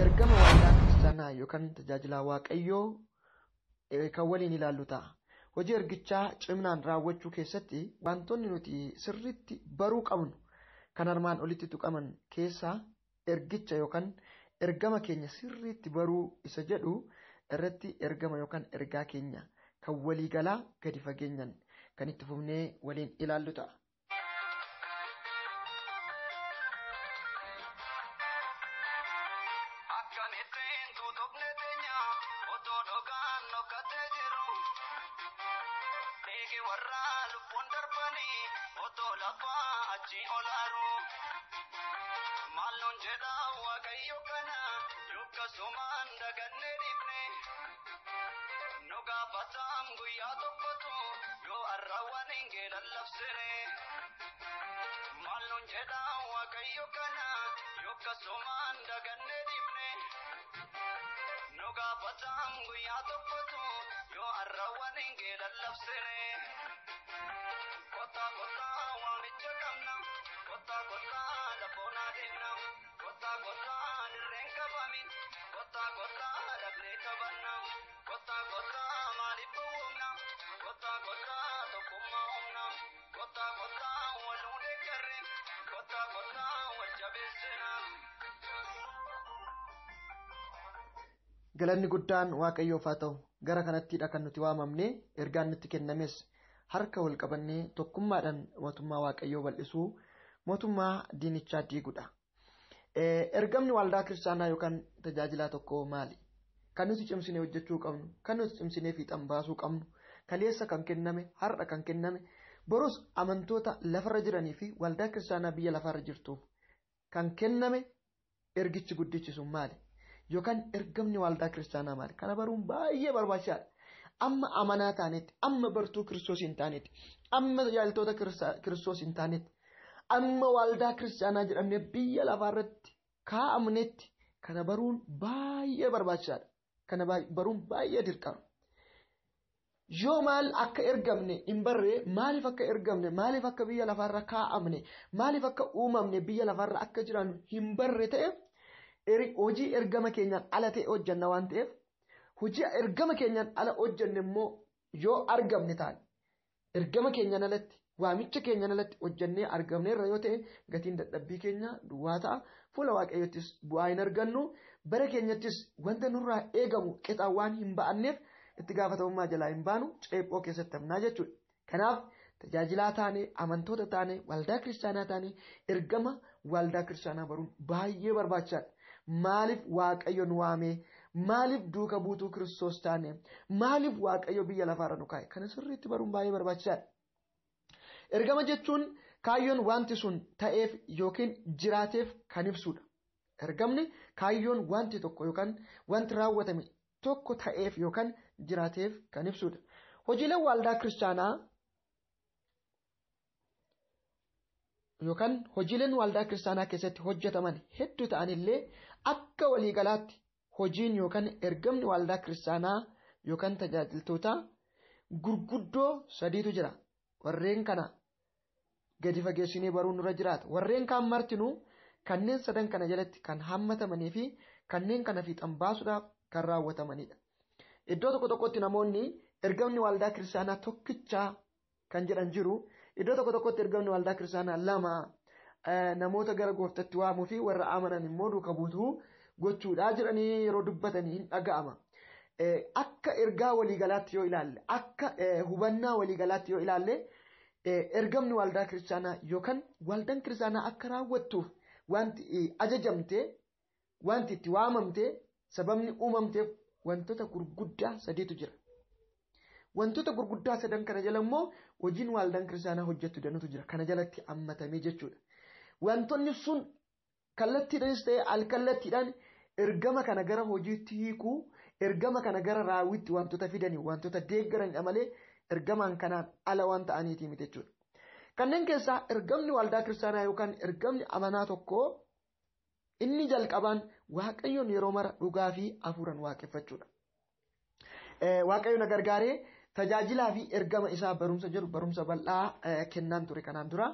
Ergama waldaa kiristaanaa yookaan tajaajilaa Waaqayyoo kan waliin ilaallu ta'a. Hojii ergichaa cimnaan raawwachuu keessatti wantoonni nuti sirriitti baruu qabnu kan armaan olitti tuqaman keessaa ergicha yookaan ergama keenya sirriitti baruu isa jedhu irratti ergama yookaan ergaa keenya kan waliigalaa gadi fageenyaan kan itti fufnee waliin ilaallu ta'a. Akkamittiin tuutofne teenya otoo dhokaan dhokatee jiru. Dhiigi warra lubbuun darbanii otoo lafaa achi olaaru. Maal nuun jedha Waaqayyo kana lukkasumaan dagannee dhiifne. Nu gaafatam guyyaa tokkotu yoo arrawwan hin lallabsine. Maal nuun jedha Waaqayyo kana lukkasumaan dagannee dhiifne. Nu gaafatam guyyaa tokkotu yoo arrawwan hin lallabsine. Kottaa kottaa waamicha qabna, kottaa kottaa lafoonaa deemna, kottaa kottaa dirreen qabami, kottaa kottaa dhabnee qabanna, kottaa kottaa maaliif gowwoomna, kottaa kottaa tokkummaa humna, kottaa kottaa wal nu deeggarre, kottaa kottaa wal jabeessina. Galanni guddaan Waaqayyoof haa ta'u. Gara kanattidha kan nuti waamamne, ergaan nutti kennames harka wal qabannee tokkummaadhaan mootummaa Waaqayyoo bal'isuu, mootummaa diinichaa diiguudha. Ergamni waldaa kiristaanaa yookaan tajaajilaa tokkoo maali? Kan nuti cimsinee hojjechuu qabnu, kan nuti cimsinee fiixan baasuu qabnu, kaleessa kan kenname, har'a kan kenname, borus amantoota lafarra jiranii fi waldaa kiristaanaa biyya lafarra jirtuuf kan kenname ergichi guddichi sun maali? Yookaan ergamni waldaa kiristaanaa maali? Kana baruun baay'ee barbaachisaadha. Amma amanaa taanetti, amma bartuu Kiristoos hin taanetti, amma tajaajiltoota Kiristoos hin taanetti, amma waldaa kiristaanaa jedhamnee biyya lafaarratti kaa'amnetti kana baruun baay'ee barbaachisaadha. Kana baruun baay'ee dirqama. Yoo maal akka ergamne hin barree, maaliif akka ergamne, maaliif akka biyya lafaarra kaa'amne, maaliif akka uumamne, biyya lafaarra akka jiraannu hin barre ta'e, hojii ergama keenyaan ala ta'e hojjanna waan ta'eef, hojii ergama keenyaan ala hojjanne immoo yoo argamne taane, ergama keenyaan alatti, waamicha keenyaan alatti hojjannee argamneerra yoo ta'e, gatiin dadhabbii keenya duwwaa ta'a. Fuula Waaqayyoottis bu'aa hin argannu. Bara keenyattis wanta nurraa eegamu qixaan waan hin ba'anneef itti gaafatamummaa jalaa hin baanu, ceephoo keessatti hafnaa jechuudha. Kanaaf tajaajilaa taane, amantoota taane, waldaa kiristaanaa taane, ergama waldaa kiristaanaa baruun baay'ee barbaachisaadha. Maaliif Waaqayyo nu waame? Maaliif duuka buutuu Kiristoos taane? Maaliif Waaqayyo biyya lafaarra nu kaa'e? Kana sirriitti baruun baay'ee barbaachisaadha. Ergama jechuun kaayyoon wanti sun ta'eef yookiin jiraateef kan ibsudha. Ergamni kaayyoon wanti tokko yookaan wanti raawwatame tokko ta'eef yookaan jiraateef kan ibsudha. Hojiileen waldaa kiristaanaa yookaan hojiileen waldaa kiristaanaa keessatti hojjetaman hedduu ta'anillee akka waliigalaatti hojiin yookaan ergamni waldaa kiristaanaa yookaan tajaajiltoota gurguddoo sadiitu jira. Warreen kana gadi fageessinee baruun nurra jiraata. Warreen kaan martinuu kanneen sadan kana jalatti kan hammatamanii fi kanneen kana fiixan baasuudhaaf kan raawwatamanidha. Iddoo tokko tokkotti namoonni ergamni waldaa kiristaanaa tokkichaa kan jedhan jiru. Iddoo tokko tokkotti ergamni waldaa kiristaanaa lama, namoota gara gooftatti waamuu fi warra amanan immoo duuka buutuu gochuudhaa jedhanii yeroo dubbatanii hin dhaga'ama. Akka ergaa waliigalaatti yoo ilaalle, akka hubannaa waliigalaatti yoo ilaalle, ergamni waldaa kiristaanaa yookaan waldaan kiristaanaa akka raawwattuuf wanti ajajamte, wanti itti waamamte, sababni uumamteef wantoota gurguddaa sadiitu jira. Wantoota gurguddaa sadan kana jala immoo hojiin waldaan kiristaanaa hojjettu danuutu jira. Kana jalatti hammatamee jechuudha. Wantoonni sun kallattiidhaanis ta'e alkallattiidhaan ergama kana gara hojiitti hiikuu, ergama kana gara raawwitti wantoota fidanii, wantoota deeggaranidha malee ergamaan kanaan ala waan ta'aniiti miti jechuudha. Kanneen keessaa ergamni waldaa kiristaanaa yookaan ergamni amanaa tokkoo inni jalqabaan Waaqayyoon yeroo mara dhugaa fi hafuuraan waaqeffachuudha. Waaqayyo na gargaaree tajaajilaa fi ergama isaa barumsa jedhu barumsa bal'aa kennaan ture kanaan dura.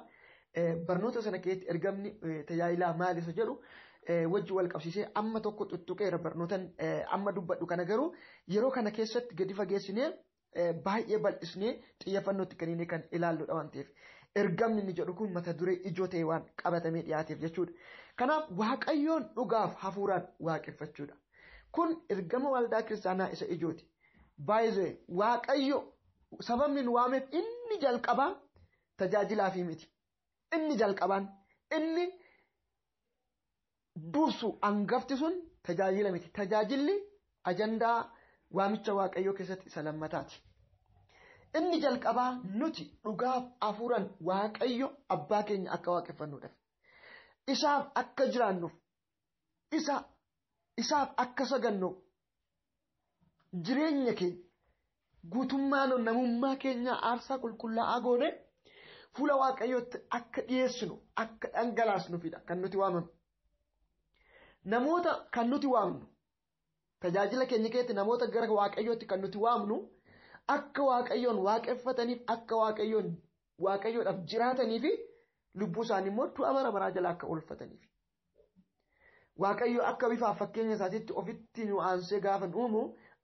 Barnoota sana keessatti ergamni tajaajilaa maal isa jedhu wajji wal qabsiisee amma tokko tuttuqeera barnootan amma dubbadhu kana garuu yeroo kana keessatti gadi fageessinee baay'ee bal'isnee xiyyeeffannootti kenninee kan ilaalludha waan ta'eef. Ergamni inni jedhu kun mata duree ijoo ta'e waan qabatamee dhiyaateef jechuudha. Kanaaf Waaqayyoon dhugaaf hafuuraan waaqeffachuudha. Kun ergama waldaa kiristaanaa isa ijooti. Baay'ee Waaqayyo sababni nu waameef inni jalqabaa tajaajilaafi miti. Inni jalqabaan inni dursu hangafti sun tajaajila miti. Tajaajilli ajandaa waamicha Waaqayyoo keessatti isa lammataati. Inni jalqabaa nuti dhugaaf hafuuraan Waaqayyo abbaa keenya akka waaqeffannuudhaaf. Isaaf akka jiraannuuf, isaaf akka sagannuuf, jireenya keenya guutummaa namummaa keenya aarsaa qulqullaa'aa goone fuula Waaqayyootti akka dhiyeessinu, akka dhangalaasnuufidha kan nuti waamamnu. Namoota kan nuti waamnu, tajaajila keenya keessatti namoota gara Waaqayyootti kan nuti waamnu, akka Waaqayyoon waaqeffataniif, akka Waaqayyoodhaaf jiraatanii fi lubbuu isaanii immoo du'a bara baraa jala akka oolfataniif. Waaqayyo akka bifaaf fakkeenya isaatiitti ofitti nu aansee gaafa uumu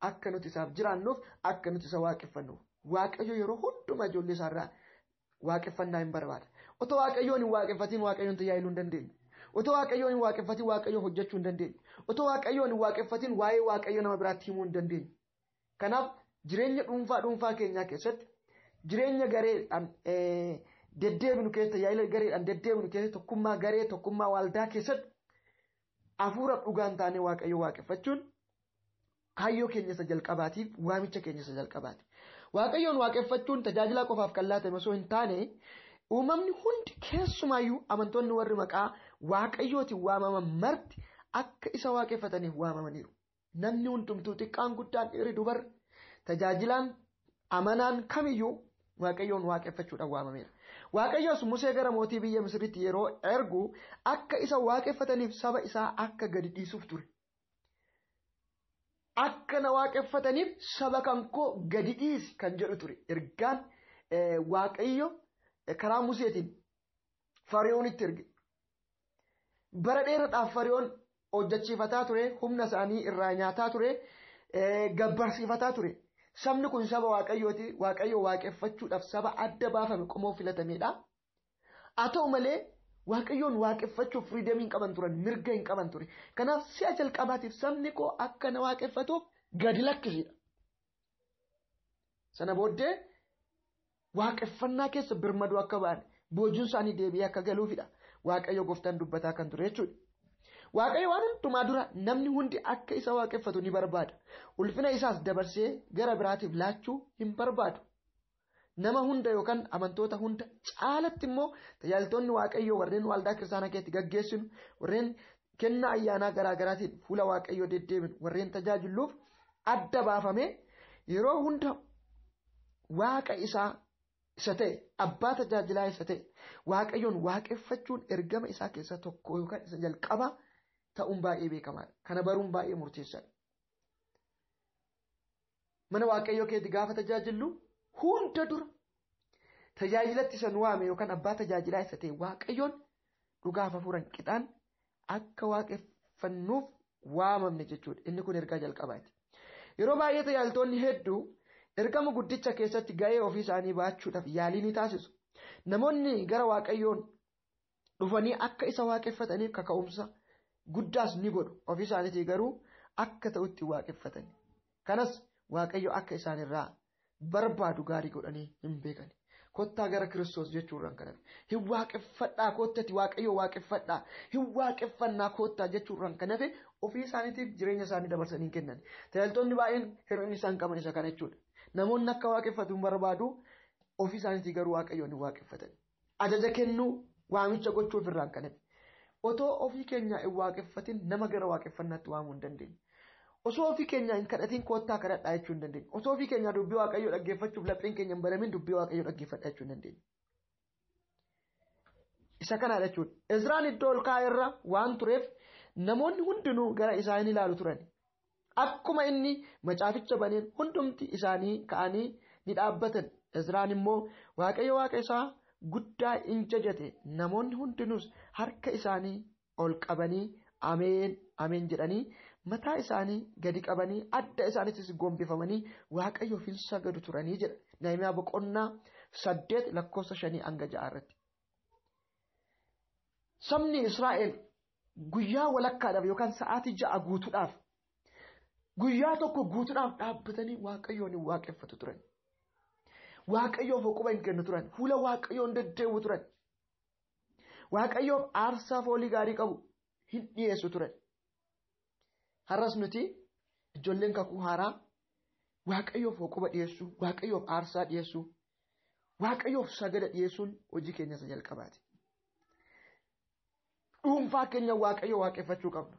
akka nuti isaaf jiraannuuf, akka nuti isa waaqeffannuuf. Waaqayyo yeroo hundumaa ijoollee isaarraa waaqeffannaa hin barbaada. Otoo Waaqayyoon hin waaqeffatiin Waaqayyoon tajaajiluu hin dandeenyu. Otoo Waaqayyoon hin waaqeffatiin Waaqayyoon hojjechuu hin dandeenyu. Otoo Waaqayyoon hin waaqeffatiin waa'ee Waaqayyoo nama biraatti himuu hin dandeenyu. Kanaaf jireenya dhuunfaa dhuunfaa keenyaa keessatti jireenya gareedhaan deddeebinu keessatti, tajaajila gareedhaan deddeebinu keessatti, tokkummaa garee, tokkummaa waldaa keessatti hafuura dhugaan taanee Waaqayyo waaqeffachuun kaayyoo keenya isa jalqabaatiif, waamicha keenya isa jalqabaati. Waaqayyoon waaqeffachuun tajaajila qofaaf kan laatame osoo hin taane uumamni hundi keessumaayyuu amantoonni warri maqaa Waaqayyootiin waamaman marti akka isa waaqeffataniif waamamaniiru. Namni hundumtuu xiqqaan guddaan dhiirri dubarri tajaajilaan amanaan kamiyyuu Waaqayyoon waaqeffachuudhaan waamameera. Waaqayyoos Musee gara mootii biyya Misiritti yeroo ergu akka isa waaqeffataniif saba isaa akka gadi dhiisuuf ture. Akka na waaqeffataniif saba kan koo gadi dhiisi kan jedhu ture. Ergaan Waaqayyo karaa Museetiin Fariyoonitti erge. Bara dheeraadhaaf Fariyoon hojjechiifataa ture, humna isaanii irraa nyaataa ture, gabbarsiifataa ture. Sabni kun saba Waaqayyooti. Waaqayyo waaqeffachuudhaaf saba adda baafame qomoo filatamedha. Haa ta'u malee Waaqayyoon waaqeffachuuf firiidamii hin qaban turan, mirga hin qaban ture. Kanaaf si'a jalqabaatiif sabni koo akka na waaqeffatuuf gadi lakkisidha. Sana booddee waaqeffannaa keessa birmaduu akka ba'an, boojuun isaanii deebi'ee akka galuufidha. Waaqayyo gooftaan dubbataa kan ture jechuudha. Waaqayyo waan hundumaa dura namni hundi akka isa waaqeffatu ni barbaada. Ulfina isaas dabarsee gara biraatiif laachuu hin barbaadu. Nama hunda yookaan amantoota hunda caalatti immoo tajaajiltoonni Waaqayyoo warreen waldaa kiristaanaa keessatti gaggeessinu, warreen kennaa ayyaanaa garaa garaatiin fuula Waaqayyoo deddeebinu, warreen tajaajilluuf adda baafame yeroo hunda Waaqa isaa isa ta'e, abbaa tajaajilaa isa ta'e, Waaqayyoon waaqeffachuun ergama isaa keessaa tokko yookaan isa jalqabaa ta'uun baay'ee beekamaadha. Kana baruun baay'ee murteessaadha. Mana Waaqayyoo keetti gaafa tajaajillu hunda dura tajaajilatti isa nu waame yookaan abbaa tajaajilaa isa ta'e Waaqayyoon dhugaaf hafuuraan qixaan akka waaqeffannuuf waamamne jechuudha. Inni kun ergaa jalqabaati. Yeroo baay'ee tajaajiltoonni hedduu ergama guddicha keessatti ga'ee ofii isaanii baachuudhaaf yaalii ni taasisu. Namoonni gara Waaqayyoon dhufanii akka isa waaqeffataniif kaka'umsa guddaas ni godhu. Ofii isaaniitii garuu akka ta'utti waaqeffatan. Kanas Waaqayyo akka isaanirraa barbaadu gaarii godhanii hin beekan. Kottaa gara Kiristoos jechuurraan kan hafe. Hin waaqeffadhaa kottati Waaqayyo waaqeffadhaa. Hin waaqeffannaa kottaa jechuurraan kan hafe ofii isaaniitiif jireenya isaanii dabarsanii hin kennan. Tajaajiltoonni baay'een hir'inni isaan qaban isa kana jechuudha. Namoonni akka waaqeffatu hin barbaadu, ofii isaaniitii garuu Waaqayyoon hin waaqeffatan. Ajaja kennuu waamicha gochuuf irraan kan hafe. Otoo ofii keenyaa hin waaqeffatin nama gara waaqeffannaatti waamuu hin dandeenyu. Osoo ofii keenyaa hin kadhatin kottaa kadhadhaa jechuu hin dandeenyu. Osoo ofii keenyaa dubbii Waaqayyoo dhaggeeffachuuf lapheen keenya hin baramin dubbii Waaqayyoo dhaggeeffadhaa jechuu hin dandeenyu. Isa kanaadha jechuudha. Izraan iddoo ol ka'aa irra waan tureef namoonni hundinuu gara isaa hin ilaalu turan. Akkuma inni macaaficha baneen hundumti isaanii ka'anii ni dhaabbatan. Izraan immoo Waaqayyo Waaqa isaa guddaa in jajate. Namoonni hundinuus harka isaanii ol qabanii Ameen ameen jedhanii mataa isaanii gadi qabanii adda isaaniittis gombifamanii Waaqayyoof hin sagadu turanii jedha. Nahimiyaa boqonnaa 8 lakkoofsa 5 hanga 6 irratti. Sabni Israa'el guyyaa walakkaadhaaf yookaan sa'aatii 6 guutuudhaaf guyyaa tokko guutuudhaaf dhaabbatanii Waaqayyoon hin waaqeffatu turan. Waaqayyoof quba hin kennu turan. Fuula Waaqayyoon deddeebi'u turan. Waaqayyoof aarsaa foolii gaarii qabu hin dhiyeessu turan. Har'as nuti ijoolleen kakuu haaraa Waaqayyoof quba dhiyeessuu, Waaqayyoof aarsaa dhiyeessuu, Waaqayyoof sagada dhiyeessuun hojii keenya isa jalqabaati. Dhuunfaa keenya Waaqayyo waaqeffachuu qabna.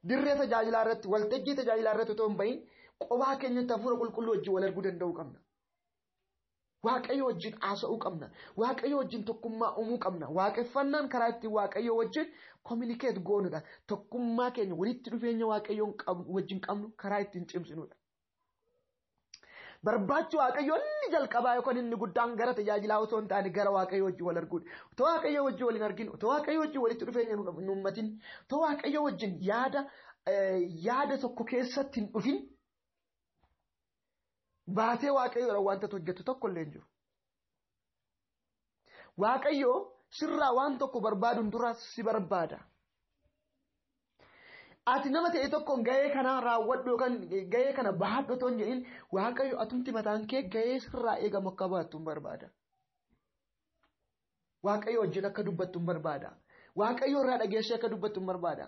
Dirree tajaajilaa irratti, waltajjii tajaajilaa irratti otoo hin bahin qobaa keenyatti hafuura qulqulluu wajjin wal arguu danda'uu qabna. Waaqayyo wajjin haasa'uu qabna. Waaqayyo wajjin tokkummaa uumuu qabna. Waaqeffannaan karaa ittiin Waaqayyo wajjin communicate goonudha. Tokkummaa keenya walitti dhufeenya Waaqayyoon wajjin qabnu karaa ittiin cimsinudha. Barbaachi Waaqayyo inni jalqabaa yookaan inni guddaan gara tajaajilaa otoo hin taane gara Waaqayyo wajjin wal arguudha. Otoo Waaqayyo wajjin wal hin argin, otoo Waaqayyo wajjin walitti dhufeenya hin uummatin, otoo Waaqayyo wajjin yaada tokko keessatti hin dhufin baatee Waaqayyoodhaan wanta hojjetu tokko illee hin jiru. Waaqayyo sirraa waan tokko barbaaduun dura si barbaada. Ati nama ta'e tokkoon gahee kana raawwadhu yookaan gahee kana bahadhu otoo hin jedhin Waaqayyo atumti mataan kee gahee sirraa eegamu akka baattu hin barbaada. Waaqayyo wajjin akka dubbattu hin barbaada. Waaqayyo irraa dhageessee akka dubbattu hin barbaada.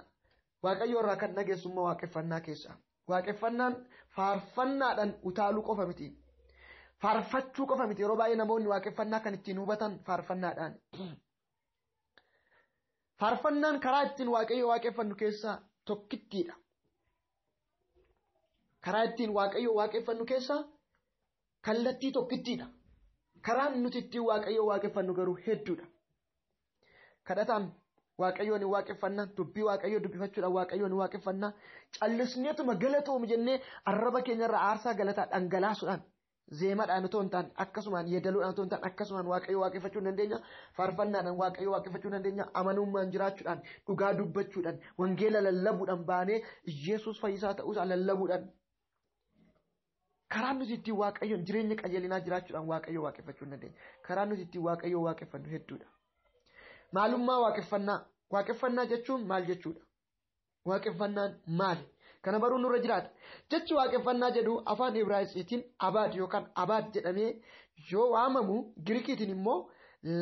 Waaqayyo irraa kan dhageessummaa waaqeffannaa keessa. Waaqeffannaan faarfannaadhaan utaaluu qofa miti. Faarfachuu qofa miti. Yeroo baay'ee namoonni waaqeffannaa kan ittiin hubatan faarfannaadhaan. Faarfannaan karaa ittiin Waaqayyo waaqeffannu keessaa tokkittiidha. Karaa ittiin Waaqayyo waaqeffannu keessaa kallattii tokkittiidha. Karaan nuti ittiin Waaqayyo waaqeffannu garuu hedduudha. Kadhataan Waaqayyoon hin waaqeffannaa, dubbii Waaqayyoo dubbifachuudhaan Waaqayyoon hin waaqeffannaa, callisneetuma galatoomi jennee arraba keenyarraa aarsaa galataa dhangalaasuudhaan zeemaadhaan otoo hin taane akkasumaan yeedaluudhaan otoo hin taane akkasumaan Waaqayyo waaqeffachuu hin dandeenya, faarfannaadhaan Waaqayyo waaqeffachuu hin dandeenya, amanummaan jiraachuudhaan, dhugaa dubbachuudhaan, wangeela lallabuudhaan baanee Yesuus fayyisaa ta'uusaa lallabuudhaan karaa nuti ittiin Waaqayyoon jireenya qajeelinaa jiraachuudhaan Waaqayyo waaqeffachuu hin dandeenya. Karaa nuti ittiin Waaqayyo waaqeffannu hedduudha. Maalummaa waaqeffannaa. Waaqeffannaa jechuun maal jechuudha? Waaqeffannaan maali? Kana baruun nurra jiraata. Jechi waaqeffannaa jedhu afaan Ibraayisxiitiin abaad yookaan abaad jedhamee yoo waamamu Girikiitiin immoo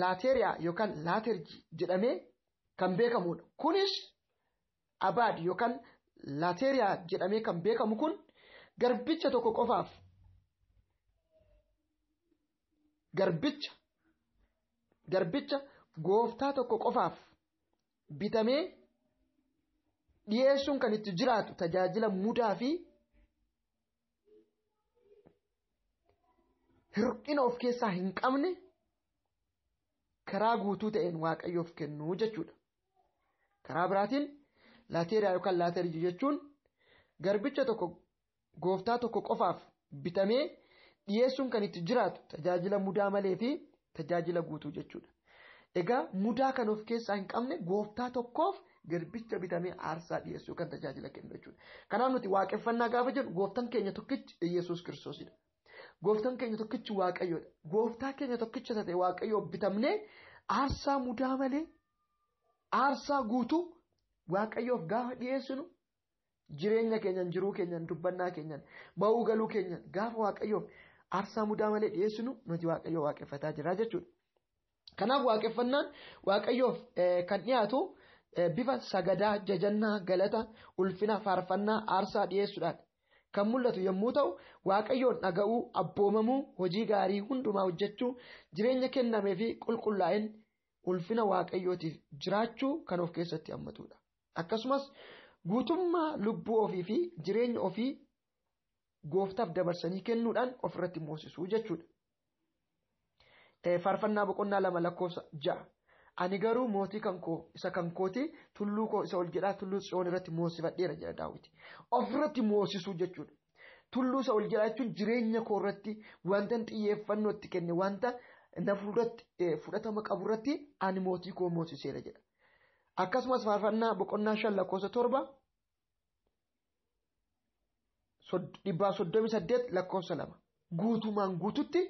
laateriyaa yookaan laaterji jedhamee kan beekamudha. Kunis abaad yookaan laateriyaa jedhamee kan beekamu kun garbicha tokko qofaaf garbicha gooftaa tokko qofaaf bitamee dhiyeessuun kan itti jiraatu tajaajila mudaa fi hir'ina of keessaa hin qabne karaa guutuu ta'een Waaqayyoof kennuu jechuudha. Karaa biraatiin laateriyaa yookaan laaterjii jechuun garbicha tokko gooftaa tokko qofaaf bitamee dhiyeessuun kan itti jiraatu tajaajila mudaa malee fi tajaajila guutuu jechuudha. Egaa mudaa kan of keessaa hin qabne gooftaa tokkoof garbicha bitamee aarsaa dhiyeessuu kan tajaajila kennu jechuudha. Kanaaf nuti waaqeffannaa gaafa jennu gooftaan keenya tokkichi Yesuus Kiristoosidha. Gooftaan keenya tokkichi Waaqayyoodha. Gooftaa keenya tokkicha ta'e Waaqayyoof bitamnee aarsaa mudaa malee aarsaa guutuu Waaqayyoof gaafa dhiyeessinu jireenya keenyan, jiruu keenyan, dubbannaa keenyan, ba'uu galuu keenyan gaafa Waaqayyoof aarsaa mudaa malee dhiyeessinu nuti Waaqayyoo waaqeffataa jirra jechuudha. Kanaaf waaqeffannaan Waaqayyoof kan dhiyaatu bifa sagadaa, jajannaa, galata, ulfina, faarfannaa, aarsaa dhiyeessuudhaan kan mul'atu yommuu ta'u Waaqayyoon dhaga'uu, abboomamuu, hojii gaarii hundumaa hojjechuu, jireenya kennamee fi qulqullaa'in ulfina Waaqayyootiif jiraachuu kan of keessatti hammatudha. Akkasumas guutummaa lubbuu ofii fi jireenya ofii gooftaaf dabarsanii kennuudhaan ofirratti moosisuu jechuudha. Faarfannaa boqonnaa 2 lakkoofsa 6. Ani garuu mootii kan koo isa kan kooti tulluu koo isa ol jedhaa tulluu Tsiyoon irratti moosifadheera jedha Daawit. Ofirratti moosisuu jechuudha. Tulluu isa ol jedhaa jechuun jireenya koo irratti wanta xiyyeeffannoo itti kenne wanta na fuulduratti fudhatama qabu irratti ani mootii koo moosiseera jedha. Akkasumas faarfannaa boqonnaa 5 lakkoofsa 7, 138 lakkoofsa 2. Guutumaan guututti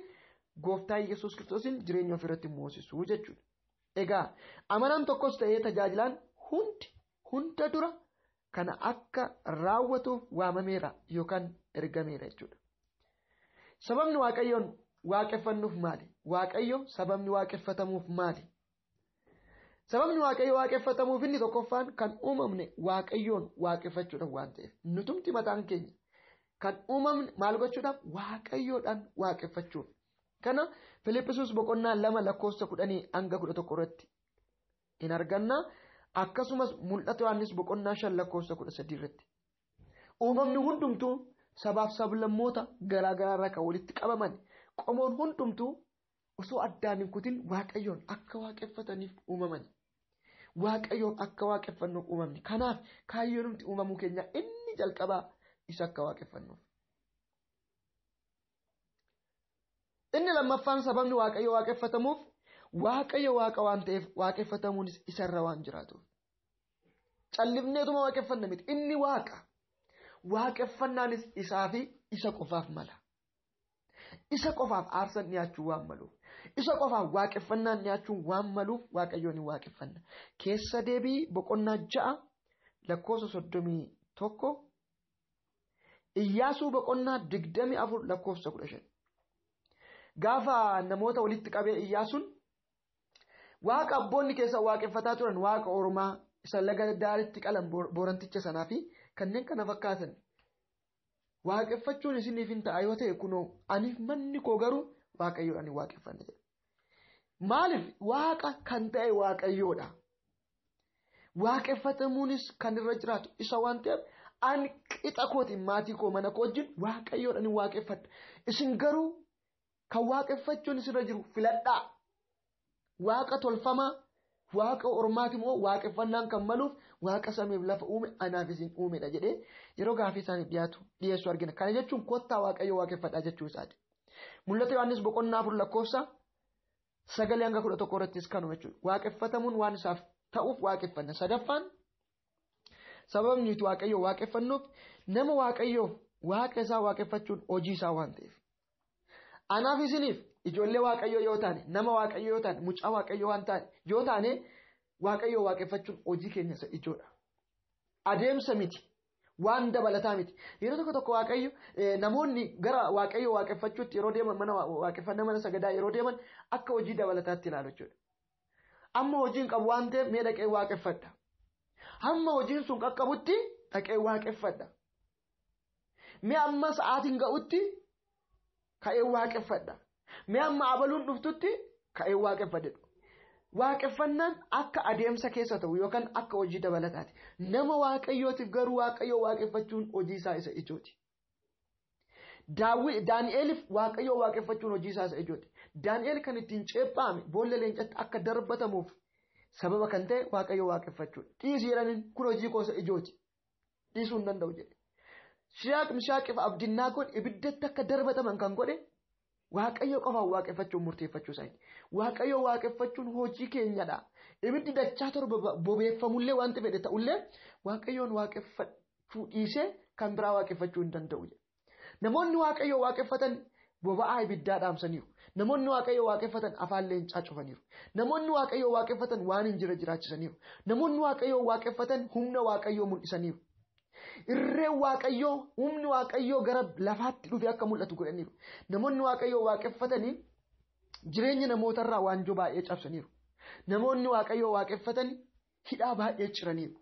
gooftaa Yesuus Kiristoosiin jireenya ofirratti moosisuu jechuudha. Egaa amanaan tokkos ta'ee tajaajilaan hundi hunda dura kana akka raawwatuuf waamameera yookaan ergameera jechuudha. Sababni Waaqayyoon waaqeffannuuf maali? Waaqayyo sababni waaqeffatamuuf maali? Sababni Waaqayyo waaqeffatamuuf inni tokkoffaan kan uumamne Waaqayyoon waaqeffachuudhaaf waan ta'eef, nutumti mataan keenya kan uumamne maal gochuudhaaf? Waaqayyoodhaan waaqeffachuuf. Kana Filiphisiis boqonnaa 2 lakkoofsa 10 hanga 11 irratti in arganna. Akkasumas Mul'ata Yohaannis boqonnaa 5 lakkoofsa 13 irratti. Uumamni hundumtuu sabaaf sablammoota garaagaraa irraa kan walitti qabaman, qomoon hundumtuu osoo addaan hin kutin Waaqayyoon akka waaqeffataniif uumaman. Waaqayyoon akka waaqeffannuuf uumamne. Kanaaf kaayyoon nuti uumamuu keenya inni jalqabaa isa akka waaqeffannuuf. Inni lammaffaan sababni Waaqayyo waaqeffatamuuf, Waaqayyo Waaqa waan ta'eef waaqeffatamuunis isarra waan jiraatuuf. Callifneetuma waaqeffanna miti. Inni Waaqa. Waaqeffannaanis isaa fi isa qofaaf mala. Isa qofaaf aarsan dhiyaachuu waan maluuf, isa qofaaf waaqeffannaan dhiyaachuu waan maluuf Waaqayyoon ni waaqeffanna. Keessa deebii boqonnaa 6 lakkoofsa 31, Iyyaasuu boqonnaa 24 lakkoofsa 15. Gaafa namoota walitti qabee Iyyaasuun Waaqa abboonni keessa waaqeffataa turan, Waaqa ormaa isa laga daaritti qalan booranticha sanaa fi kanneen kana fakkaatan waaqeffachuun isiniif hin ta'a yoo ta'e, kunoo aniif manni koo garuu Waaqayyoodhaan hin waaqeffanna jedha. Maaliif? Waaqa kan ta'e Waaqayyoodha. Waaqeffatamuunis kan irra jiraatu isa waan ta'eef, ani qixa kootiin maatii koo mana koo wajjin Waaqayyoodhaan hin waaqeffadha. Isin garuu kan waaqeffachuun isinirra jiru filadhaa. Waaqa tolfamaa, Waaqa ormaati immoo waaqeffannaan kan maluuf Waaqa samiif lafa uume anaaf isin uumedha jedhee yeroo gaafii isaaniif dhiyaatu dhiyeessu argina. Kana jechuun kottaa Waaqayyo waaqeffadhaa jechuu isaati. Mul'ata Yohaannis boqonnaa 4 lakkoofsa 9 hanga 11 irrattis kanuma jechuudha. Waaqeffatamuun waan isaaf ta'uuf waaqeffanna. Sadaffaan sababni nuti Waaqayyo waaqeffannuuf nama Waaqayyoof Waaqa isaa waaqeffachuun hojii isaa waan ta'eef. Anaaf isiniif ijoollee Waaqayyoo yoo taane, nama Waaqayyoo yoo taane, mucaa Waaqayyoo waan taane yoo taane, Waaqayyoo waaqeffachuun hojii keenya isa ijoodha. Adeemsa miti. Waan dabalataa miti. Yeroo tokko tokko Waaqayyo namoonni gara Waaqayyoo waaqeffachuutti yeroo deeman, mana waaqeffannaa mana sagadaa yeroo deeman akka hojii dabalataatti ilaalu jechuudha. Amma hojiin qabu waan ta'eef mee dhaqee waaqeffadha. Hamma hojiin sun qaqqabutti dhaqee waaqeffadha. Mee amma sa'aatiin ga'utti ka'ee waaqeffadha. Mee amma abaluun dhuftutti ka'ee waaqeffadha. Waaqeffannaan akka adeemsa keessa ta'u yookaan akka hojii dabalataati. Nama Waaqayyootiif garuu Waaqayyoo waaqeffachuun hojii isaa isa ijooti. Daani'eeliif Waaqayyoo waaqeffachuun hojii isaa isa ijooti. Daani'eel kan ittiin ceephaame boolla leencatti akka darbatamuuf sababa kan ta'e Waaqayyoo waaqeffachuudha. Dhiisii jedhaniin, kun hojii koo isa ijooti. Dhiisuu hin danda'u jedhe. Shiraaq, Mishaaqiif Abdinnaagoon ibiddatti akka darbataman kan godhe Waaqayyo qofaan waaqeffachuun murteeffachuu isaaniiti. Waaqayyo waaqeffachuun hojii keenyadha. Ibiddi dachaa torba bobeeffamullee wanti fedhe ta'ullee Waaqayyoon waaqeffachuu dhiisee kan biraa waaqeffachuu hin danda'u jedha. Namoonni Waaqayyo waaqeffatan boba'aa ibiddaa dhaamsaniiru. Namoonni Waaqayyo waaqeffatan afaan leencaa cufaniiru. Namoonni Waaqayyo waaqeffatan waan hin jirre jiraachisaniiru. Namoonni Waaqayyo waaqeffatan humna Waaqayyoo mul'isaniiru. Irreen Waaqayyoo, humni Waaqayyoo gara lafaatti dhufe akka mul'atu godhaniiru. Namoonni Waaqayyoo waaqeffatanii jireenya namootarraa waanjoo baay'ee cabsaniiru. Namoonni Waaqayyoo waaqeffatanii hidhaa baay'ee ciraniiru.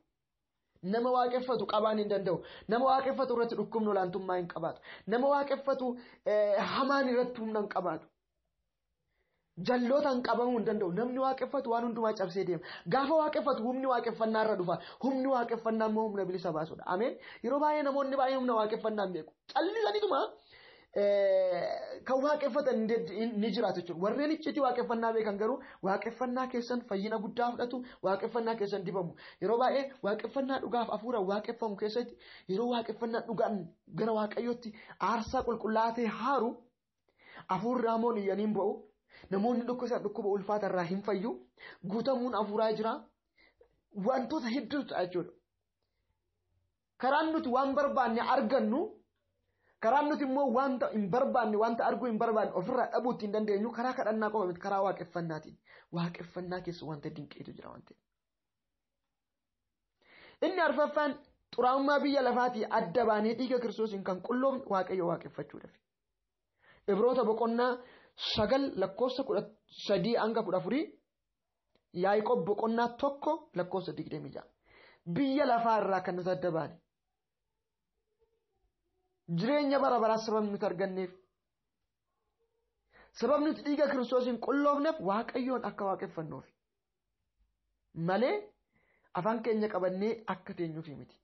Nama waaqeffatu qabaan hin danda'u. Nama waaqeffatu irratti dhukkubni olaantummaa hin qabaatu. Nama waaqeffatu hamaan irratti humna hin qabaatu. Jallootaan qabamuu hin danda'u. Namni waaqeffatu waan hundumaa cabsee deema. Gaafa waaqeffatu humni waaqeffannaa irra dhufa. Humni waaqeffannaa immoo humna bilisa baasudha. Ameen. Yeroo baay'ee namoonni baay'ee humna waaqeffannaa hin beeku. Callisaniituma kan waaqeffatan ni jiraatu jechuudha. Warreen icciitii waaqeffannaa beekan garuu waaqeffannaa keessan fayyina guddaa fudhatu, waaqeffannaa keessan dibamu. Yeroo baay'ee waaqeffannaa dhugaaf hafuura waaqeffamu keessatti yeroo waaqeffannaa dhugaan gara Waaqayyootti aarsaa qulqullaa'aa ta'e haaru, hafuurri hamoon iyyanii hin ba'u. Namoonni dhukkuba ulfaata irraa hin fayyu. Guutamuun hafuuraa jira. Wantoota hedduutu ta'a jechuudha. Karaan nuti waan barbaanne argannu, karaan nuti immoo wanta hin barbaanne, wanta arguu hin barbaanne ofirraa dhabuu ittiin dandeenyu karaa kadhannaa qofa miti, karaa waaqeffannaatiin. Waaqeffannaa keessa wanta dinqiitu jira waan ta'eef. Inni arfaffaan xuraa'ummaa biyya lafaatii adda baanee dhiiga Kiristoosiin kan qulloofne Waaqayyo waaqeffachuudhaaf. Ibroota boqonnaa 9 lakkoofsa 13 hanga 14, Yaaqoob boqonnaa 1 lakkoofsa 26. Biyya lafaa irraa kan nuti adda baane. Jireenya bara baraa sababni nuti arganneef, sababni nuti dhiiga Kiristoosiin qulloofneef Waaqayyoon akka waaqeffannuuf malee afaan keenya qabannee akka teenyuuf miti.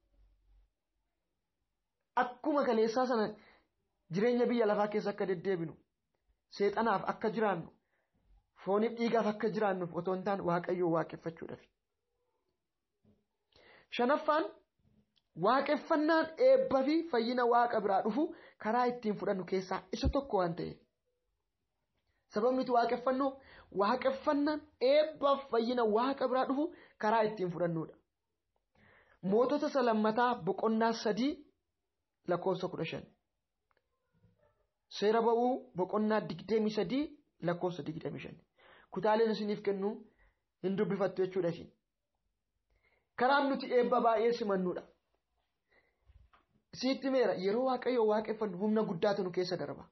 Akkuma kaleessaa sana jireenya biyya lafaa keessa akka deddeebinu, seexanaaf akka jiraannu, fooniif dhiigaaf akka jiraannuuf otoo hin taane Waaqayyoon waaqeffachuudhaaf. Shanaffaan waaqeffannaan eebba fi fayyina Waaqa biraa dhufu karaa ittiin fudhannu keessaa isa tokko waan ta'eef. Sababni nuti waaqeffannuuf waaqeffannaan eebba fi fayyina Waaqa biraa dhufu karaa ittiin fudhannudha. Mootota salammataa boqonnaa 3 lakkoofsa 15. Seera ba'uu boqonnaa 23 lakkoofsa 25. Kutaaleen isiniif kennu hin dubbifattu jechuudha isin. Karaan nuti eebba baay'ee simannudha. Sitti meera yeroo Waaqayyo waaqeffannu humna guddaatu nu keessa darba.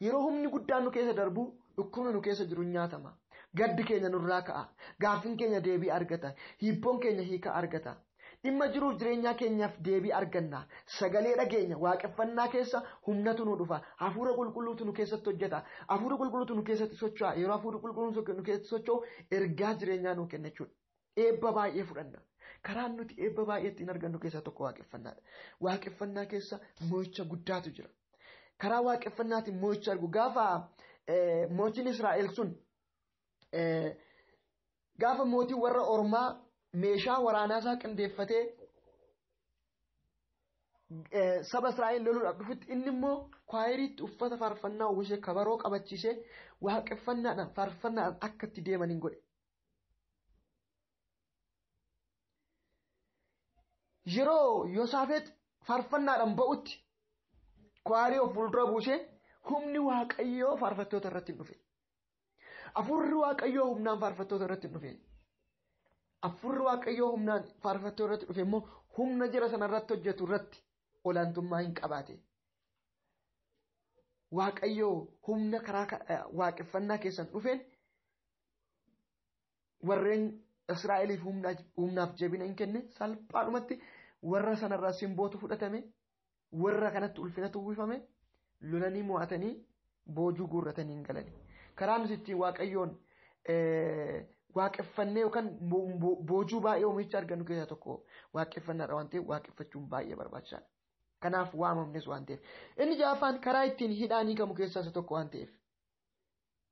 Yeroo humni guddaan nu keessa darbu dhukkubni nu keessa jiru nyaatama. Gaddi keenya nurraa ka'a. Gaaffiin keenya deebii argata. Hiibboon keenya hiika argata. Dhimma jiruuf jireenyaa keenyaaf deebii arganna. Sagalee dhageenya waaqeffannaa keessa humnatu nu dhufa. Hafuura qulqulluutu nu keessatti hojjeta. Hafuura qulqulluutu nu keessatti socho'a. Yeroo hafuurri qulqulluun nu keessatti socho'u ergaa jireenyaa nu kenna jechuudha. Eebba baay'ee fudhanna. Karaan nuti eebba baay'ee ittiin argannu keessaa tokko waaqeffannaadha. Waaqeffannaa keessa mo'icha guddaatu jira. Karaa waaqeffannaatiin mo'icha argu. Gaafa mootiin Israa'el sun gaafa mootiin warra Ormaa meeshaa waraanaa isaa qindeeffatee saba Israa'el loluudhaaf dhufutti inni immoo kwaayiriitti uffata faarfannaa uwwisee kabaroo qabachiisee waaqeffannaadhaan faarfannaadhaan akka itti deeman hin godhe. Yeroo Yosaafeet faarfannaadhaan ba'utti kwaayirii of fuuldura buusee humni Waaqayyoo faarfattoota irratti hin dhufe. Hafuurri Waaqayyoo humnaan faarfattoota irratti hin dhufe. Hafuurri Waaqayyoo humnaan faarfattoota irratti dhufe immoo humna jira sana irratti hojjetu irratti olaantummaa hin qabaate. Waaqayyoo humna karaa waaqeffannaa keessan dhufeen warreen Israa'eliif humnaaf jabina hin kenne salphaadhumatti warra sanarraa simbootu fudhatame, warra kanatti ulfinatu uwwifame, lolanii mo'atanii boojuu guurratanii hin galani. Karaa nuti ittiin Waaqayyoon waaqeffannee yookaan boojuu baay'ee oomisha argannu keessaa tokko waaqeffannaadha waan ta'eef waaqeffachuun baay'ee barbaachisaadha. Kanaaf waamamnes waan ta'eef. Inni ja'affaan karaa ittiin hidhaan hiikamu keessaa isa tokko waan ta'eef.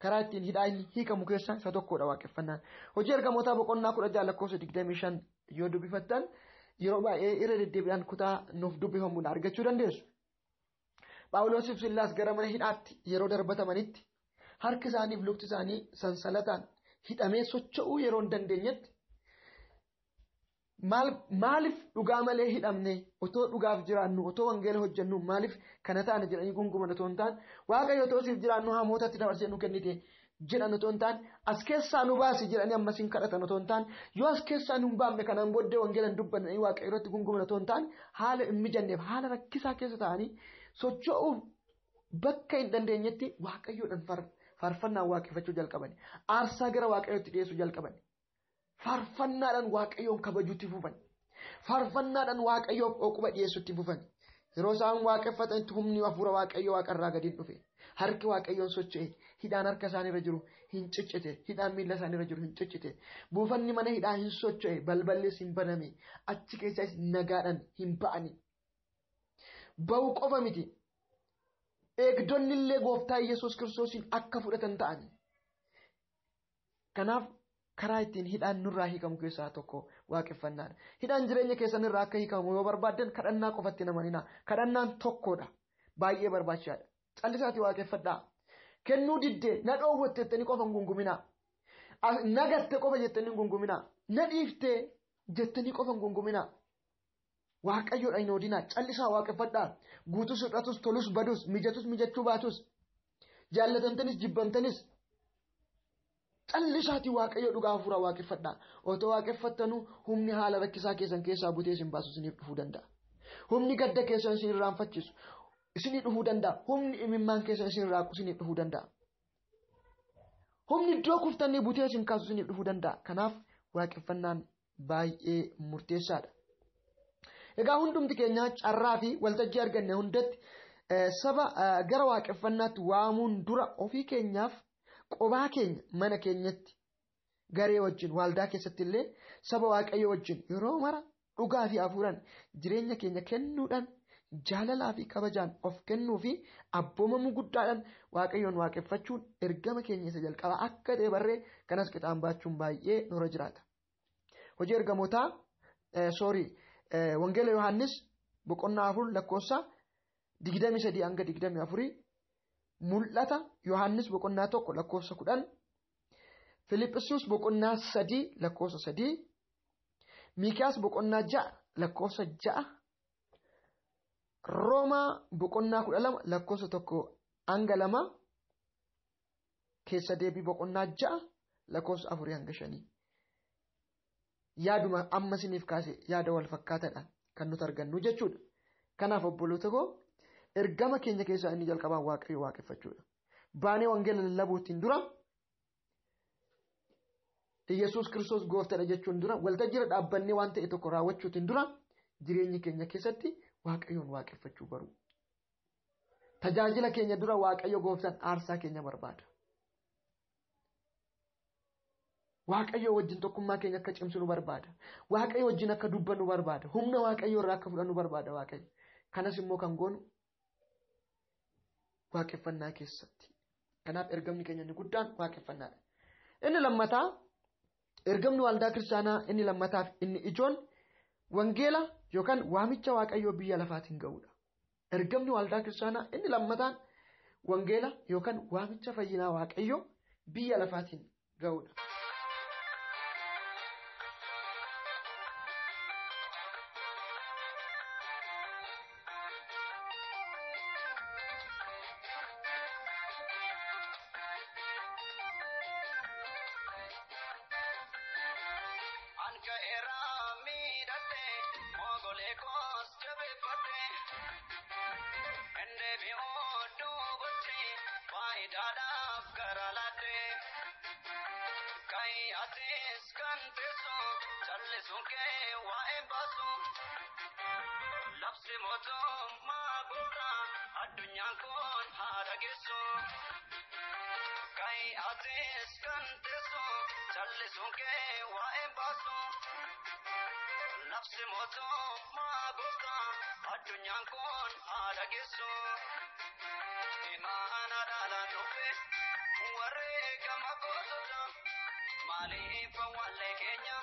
Karaa ittiin hidhaan hiikamu keessaa isa tokkodha waaqeffannaan. Hojii ergamootaa boqonnaa 16 lakkoofsa 25 yoo dubbifattan yeroo baay'ee irra deddeebiidhaan kutaa nuuf dubbifamuun argachuu dandeessu. Phaawulosii fi Sillaas gara mana hidhaatti yeroo darbatamanitti harki isaanii fi lukti isaanii sansalataan hidhamee socho'uu yeroo hin dandeenyetti maaliif dhugaa malee hidhamne, otoo dhugaaf jiraannu, otoo wangeela hojjennu maaliif kana taane jedhanii gunguman otoo hin taane, Waaqayyo otoo siif jiraannu hamootatti dabarsee nu kennite jedhan otoo hin taane, as keessaa nu baasi jedhanii ammas hin kadhatan otoo hin taane, yoo as keessaa nu hin baafne kanaan booddee wangeela hin dubbanne Waaqayyo irratti gunguman otoo hin taane, haala hin mijanneef haala rakkisaa keessa ta'anii socho'uuf bakka hin dandeenyetti Waaqayyoodhaan faarfannaan waaqeffachuu jalqaban. Aarsaa gara Waaqayyootti dhiyeessuu jalqaban. Faarfannaadhaan Waaqayyoon kabajuutti fufan. Faarfannaadhaan Waaqayyoof oquba dhiyeessuutti fufan. Yeroo isaan waaqeffatanitti humni hafuura Waaqayyoo waaqarraa gadi dhufe. Harki Waaqayyoon socho'e. Hidhaan harka isaaniirra jiru hin ciccite. Hidhaan miilla isaaniirra jiru hin ciccite. Buufanni mana hidhaa hin socho'e. Balballis hin baname. Achi keessaas nagaadhaan hin ba'ani. Ba'uu qofa miti. Eegdonni illee gooftaa Yesuus Kiristoosiin akka fudhatan ta'ani. Kanaaf karaa ittiin hidhaan nurraa hiikamu keessaa tokko waaqeffannaadha. Hidhaan jireenya keessan irraa akka hiikamu yoo barbaaddan kadhannaa qofatti hin amaninaa. Kadhannaan tokkodha. Baay'ee barbaachisaadha. Callisaatii waaqeffadhaa. Kennuu diddee na dhoowwatte jettanii qofa hin gunguminaa. Na gatte qofa jettanii hin gunguminaa. Na dhiiftee jettanii qofa hin gunguminaa. Waaqayyoodha hin oodinaa. Callisaa waaqeffadhaa. Guutus hir'atus, tolus badus, mijatus mijachuu baatus, jaallatamtanis jibbamtanis callisaatii Waaqayyo dhugaa hafuura waaqeffadhaa. Otoo waaqeffattanuu humni haala rakkisaa keessan keessaa butee isin baasu isiniif dhufuu danda'a. Humni gadda keessan isin irraanfachiisu isinii dhufuu danda'a. Humni imimmaan keessan isin raaqu isiniif dhufuu danda'a. Humni iddoo kuftanii butee isin kaasu isiniif dhufuu danda'a. Kanaaf waaqeffannaan baay'ee murteessaadha. Egaa hundumti keenya carraa fi waltajjii arganne hundatti saba gara waaqeffannaatti waamuun dura ofii keenyaaf qobaa keenya mana keenyatti garee wajjin waldaa keessatti illee saba Waaqayyo wajjin yeroo mara dhugaa fi hafuuraan jireenya keenya kennuudhaan jaalalaa fi kabajaan of kennuu fi abboomamuu guddaadhaan Waaqayyoon waaqeffachuun ergama keenya isa jalqabaa akka ta'e barree kanas qixaan baachuun baay'ee nurra jiraata. Hojii ergamootaa Wangeela Yohaannis boqonnaa 4 lakkoofsa 23 hanga 24, Mul'ata Yohaannis boqonnaa 1 lakkoofsa 10, Filiphisius boqonnaa 3 lakkoofsa 3, Miikiyaas boqonnaa 6 lakkoofsa 6, Roomaa boqonnaa 12 lakkoofsa 1 hanga 2, keessa deebii boqonnaa 6 lakkoofsa 4 hanga 5. Yaaduma amma isiniif kaase yaada wal fakkaataadha kan nuti argannu jechuudha. Kanaaf obboloota koo, ergama keenya keessaa inni jalqabaa Waaqayyo waaqeffachuudha. Baanee wangeela lallabuutiin dura, Iyyasuus Kiristoos gooftaadha jechuun dura, waltajjiirra dhaabbannee waan ta'e tokko raawwachuutiin dura jireenya keenya keessatti Waaqayyoon waaqeffachuu baruu. Tajaajila keenya dura Waaqayyo gooftaan aarsaa keenya barbaada. Waaqayyo wajjin tokkummaa keenya akka cimsinu barbaada. Waaqayyo wajjin akka dubbannu barbaada. Humna Waaqayyo irraa akka fudhannu barbaada Waaqayyo. Kanas immoo kan goonu waaqeffannaa keessatti. Kanaaf ergamni keenya inni guddaan waaqeffannaadha. Inni lammataa, ergamni waldaa kiristaanaa inni lammataaf inni ijoon wangeela yookaan waamicha Waaqayyoo biyya lafaatiin ga'uudha. Ergamni waldaa kiristaanaa inni lammataan wangeela yookaan waamicha fayyinaa Waaqayyoo biyya lafaatiin ga'uudha. Anka era miidhadhe mogolee koos jabeeffadhe ende bi'oo duubatti faayidaadhaaf gara laadhe ka'i atis kan teessu callisuun kee waa'ee baasu labsi mootummaa gurra addunyaan kun haa dhageessu. Ka'i atis kan teessu callisuun kee waa'ee baasu labsi mootummaa gurra addunyaan kun haa dhageessu. Imaana dhaalaan dhufe wareegama gootota maaliif awwaallee keenya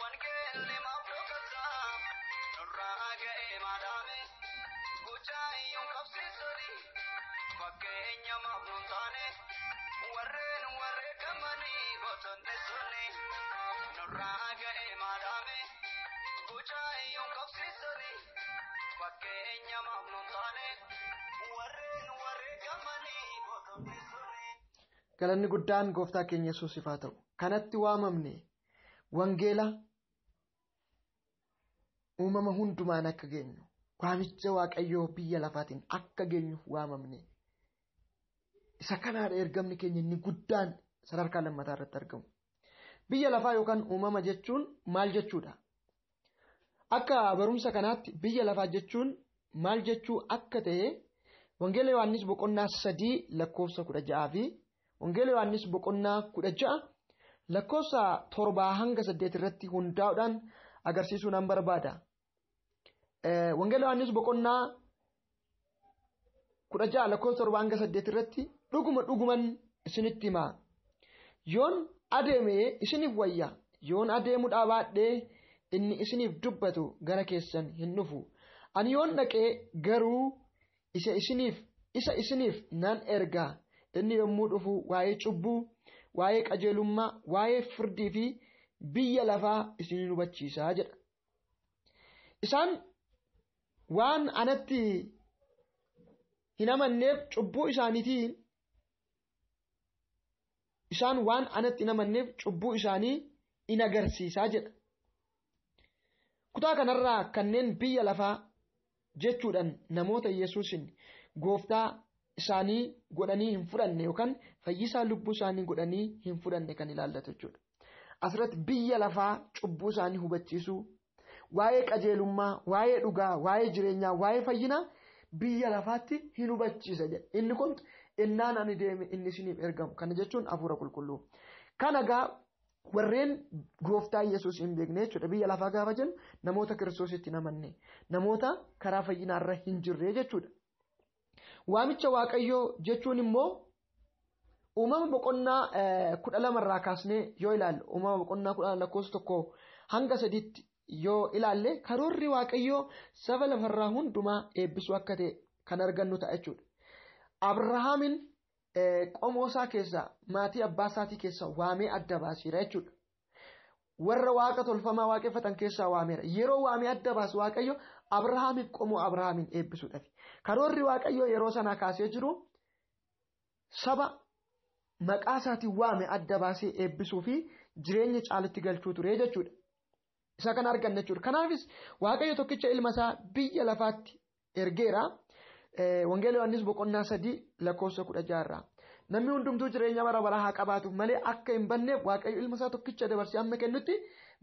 wangeelli maaf dhokata nurraa ga'ee maadhaame gochaayyuun qabsiisanii fakkeenya maaf nun taane warreen wareegamanii gootonni suni nurraa ga'ee maadhaame gochaayyuun qabsiisanii fakkeenya maaf nun taane warreen wareegamanii gootonni suni. Galanni guddaan gooftaa keenya Yesuusiif haa ta'u. Kanatti waamamne wangeela uumama hundumaan akka geenyu, waamicha Waaqayyoo biyya lafaatiin akka geenyuuf waamamne. Isa kanaadha ergamni keenya inni guddaan sadarkaa lammataa irratti argamu. Biyya lafaa yookaan uumama jechuun maal jechuudha? Akka barumsa kanaatti biyya lafaa jechuun maal jechuu akka ta'e Wangeela Yohaannis boqonnaa 3 lakkoofsa 16 fi Wangeela Yohaannis boqonnaa 16 lakkoofsa 7 hanga 8 irratti hundaa'uudhaan agarsiisuu nan barbaada. Wangeela Yohaannis boqonnaa 16 lakkoofsa 7 hanga 8 irratti dhuguma dhuguman isinitti himaa. Yoon adeeme isiniif wayya, yoon adeemuu dhaabaadhee inni isiniif dubbatu gara keessan hin dhufu. Ani yoon dhaqee garuu isa isiniif nan erga. Inni yommuu dhufu waa'ee cubbuu, waa'ee qajeelummaa, waa'ee firdii fi biyya lafaa isin hubachiisaa jedha. Isaan waan anatti hin amanneef cubbuu isaaniitiin isaan waan anatti hin amanneef cubbuu isaanii in agarsiisaa jedha. Kutaa kanarraa kanneen biyya lafaa jechuudhaan namoota Yesuusin gooftaa isaanii godhanii hin fudhanne yookaan fayyisaa lubbuu isaanii godhanii hin fudhanne kan ilaallatu jechuudha. Asirratti biyya lafaa cubbuu isaanii hubachiisuu, waa'ee qajeelummaa, waa'ee dhugaa, waa'ee jireenyaa, waa'ee fayyinaa biyya lafaatti hin hubachiisa jedha. Inni kun innaan ani deeme inni isiniif ergamu. Kana jechuun hafuura qulqulluu. Kana egaa warreen gooftaa Yesuus hin beekne jechuudha. Biyya lafaa gaafa jennu namoota Kiristoositti hin amanne, namoota karaa fayyinaarra hin jirre jechuudha. Waamicha Waaqayyoo jechuun immoo uumama boqonnaa 12 irraa kaasnee yoo ilaalle, uumama boqonnaa 10 lakkoofsa 1 hanga 3tti yoo ilaalle, karoorri Waaqayyoo saba lafarraa hundumaa eebbisuu akka ta'e kan argannu ta'a jechuudha. Abrahaamin qomoo isaa keessaa, maatii abbaa isaatii keessaa waamee adda baaseera jechuudha. Warra waaqa tolfamaa waaqeffatan keessaa waameera. Yeroo waamee adda baasu Waaqayyo Abrahaamiif qomoo Abrahaamin eebbisuudhaaf. Karoorri Waaqayyoo yeroo sanaa kaasee jiru saba maqaa isaatiin waame adda baasee eebbisuu fi jireenya caalitti galchuu ture jechuudha. Isa kana arganna jechuudha. Kanaafis Waaqayyo tokkicha ilma isaa biyya lafaatti ergeera. Wangeela Yohaannis boqonnaa 3 lakkoofsa 16 irraa. Namni hundumtuu jireenya bara baraa haa qabaatuuf malee akka hin banneef Waaqayyo ilma isaa tokkicha dabarsee amma kennutti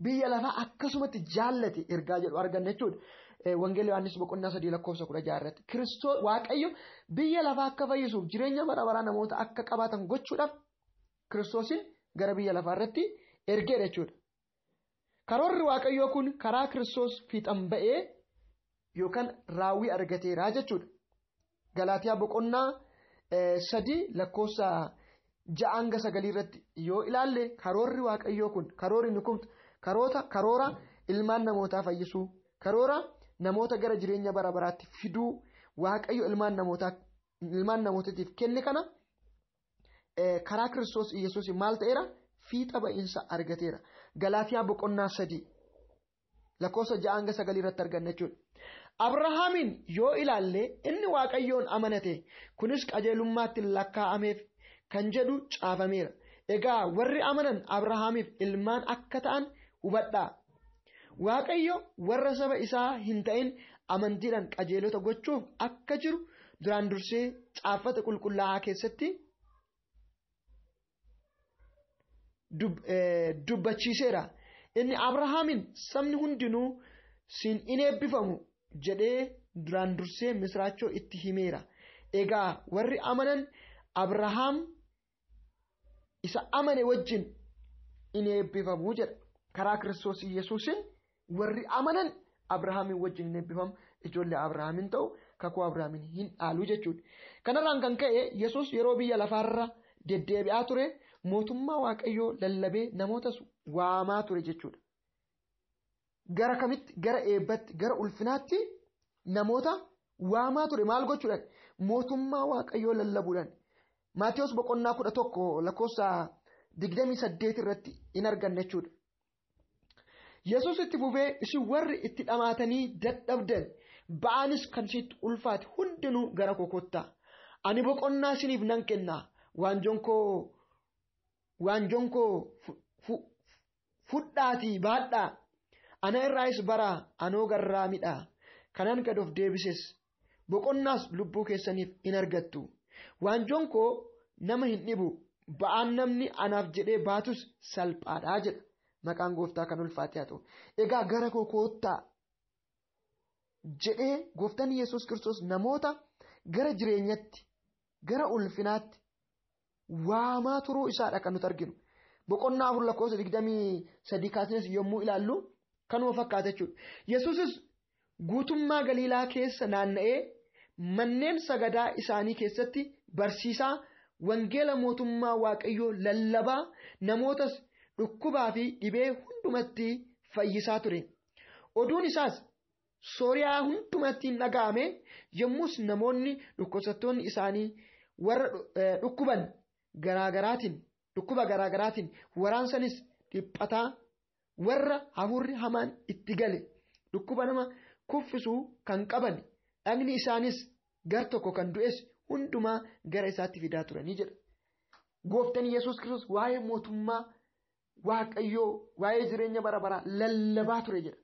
biyya lafaa akkasumatti jaallate ergaa jedhu arganna jechuudha. Wangeela Yohaannis boqonnaa 3 lakkoofsa 16 irratti. Kiristoos Waaqayyo biyya lafaa akka fayyisuuf jireenya bara baraa namoota akka qabaatan gochuudhaaf Kiristoosin gara biyya lafaa irratti ergeera jechuudha. Karoorri Waaqayyoo kun karaa Kiristoos fiixan ba'ee yookaan raawwii argateera jechuudha. Galaatiyaa boqonnaa 3 lakkoofsa 6 hanga 9 irratti yoo ilaalle, karoorri Waaqayyoo kun karoorri inni kun karoora ilmaan namootaa fayyisuu, karoora namoota gara jireenya bara baraatti fiduu Waaqayyo ilmaan namootaatiif kenne kana karaa Kiristoos Iyyasuus maal ta'eera? Fiixa ba'iinsa argateera. Galaatiyaa boqonnaa 3 lakkoofsa 6 hanga 9 irratti arganna jechuudha. Abrahaamin yoo ilaalle inni Waaqayyoon amanate, kunis qajeelummaatti lakkaa'ameef kan jedhu caafameera. Egaa warri amanan Abrahaamiif ilmaan akka ta'an hubadhaa. Waaqayyo warra saba isaa hin ta'in amantiidhaan qajeelota gochuuf akka jiru duraan dursee caaffata qulqullaa'aa keessatti dubbachiiseera. Inni Abrahaamin sabni hundinuu siin in eebbifamu jedhee duraan dursee misraachoo itti himeera. Egaa warri amanan Abrahaam isa amane wajjin in eebbifamu jedha. Karaa Kiristoos Iyyasuusin warri amanan Abrahaamin wajjin in eebbifamu, ijoollee Abrahaamin ta'u, kakuu Abrahaamin hin dhaalu jechuudha. Kanarraan kan ka'e Yesuus yeroo biyya lafaarra deddeebi'aa ture mootummaa Waaqayyoo lallabee namootas waamaa ture jechuudha. Gara kamitti? Gara eebbatti, gara ulfinaatti namoota waamaa ture. Maal gochuudhaan? Mootummaa Waaqayyoo lallabuudhaan. Maatiyos boqonnaa 11 lakkoofsa 28 irratti in arganna jechuudha. Yesuus itti fufee, isin warri itti dhamaatanii dadhabdan, ba'aanis kan isinitti ulfaate hundinuu gara koo kottaa. Ani boqonnaa isiniif nan kenna. Waanjoon koo fudhaatii baadhaa. Ana irraayis baraa, anoo garraamidha. Kanan gad of deebises boqonnaas lubbuu keessaniif in argattu. Waanjoon koo nama hin dhibu, ba'aan namni anaaf jedhee baatus salphaadha jedha. Maqaan gooftaa kan ulfaate haa ta'u. Egaa gara koo koottaa jedhee gooftaan Yesuus Kiristoos namoota gara jireenyatti, gara ulfinaatti waamaa turuu isaadha kan nuti arginu. Boqonnaa 4 lakkoofsa 23 kaasnes yommuu ilaallu kanuma fakkaata jechuudha. Yesuusis guutummaa Galiilaa keessa naanna'ee manneen sagadaa isaanii keessatti barsiisaa, wangeela mootummaa Waaqayyoo lallabaa, namootas dhukkubaa fi dhibee hundumatti fayyisaa ture. Oduun isaas Sooriyaa hundumatti hin dhaga'ame. Yommus namoonni dhukkubsattoonni isaanii warra dhukkuban garaagaraatiin, dhukkuba garaagaraatiin waraansanis dhiphataa Warra hafuurri hamaan itti gale dhukkuba nama kuffisuu kan qaban dhagni isaanis gar tokko kan du'es hundumaa gara isaatti fidaa turanii jedha. Gooftaan Yesuus Kiristoos waa'ee mootummaa Waaqayyoo waa'ee jireenya bara baraa lallabaa ture jedha.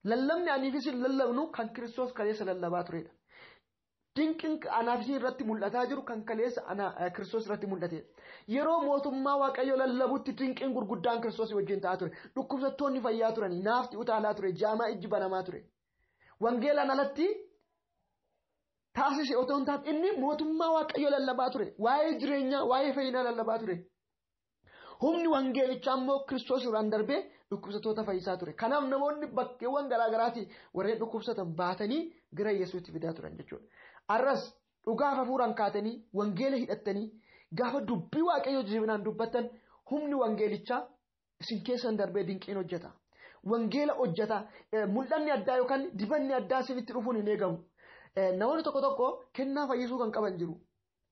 Lallabni aniif isin lallabnu kan Kiristoos kaleessa lallabaa turedha. Dinqiin anaaf isin irratti mul'ataa jiru kan kaleessa Kiristoos irratti mul'atedha. Yeroo mootummaa Waaqayyoo lallabutti dinqiin gurguddaan Kiristoos wajjin ta'aa ture. Dhukkubsattoonni fayyaa turanii, naafti utaalaa ture, jaamaa ijji banamaa ture. Wangeelaan alatti taasise otoo hin taane inni mootummaa Waaqayyoo lallabaa ture. Waa'ee jireenyaa, waa'ee fayyinaa lallabaa ture. Humni wangeelichaa immoo Kiristoos irraan darbee dhukkubsattoota fayyisaa ture. Kanaaf namoonni bakkeewwan garaa garaatii warreen dhukkubsatan baatanii gara Yesuutti fidaa turan jechuudha. Arras dhugaaf hafuuraan kaatanii wangeela hidhattanii gaafa dubbii Waaqayyoo jibinaan dubbattan humni wangeelichaa isin keessan darbee dinqiin hojjeta. Wangeela hojjeta. Mul'anni addaa yookaan dibanni addaa isinitti dhufuun hin eegamu. Namoonni tokko tokko kennaa fayyisuu kan qaban jiru.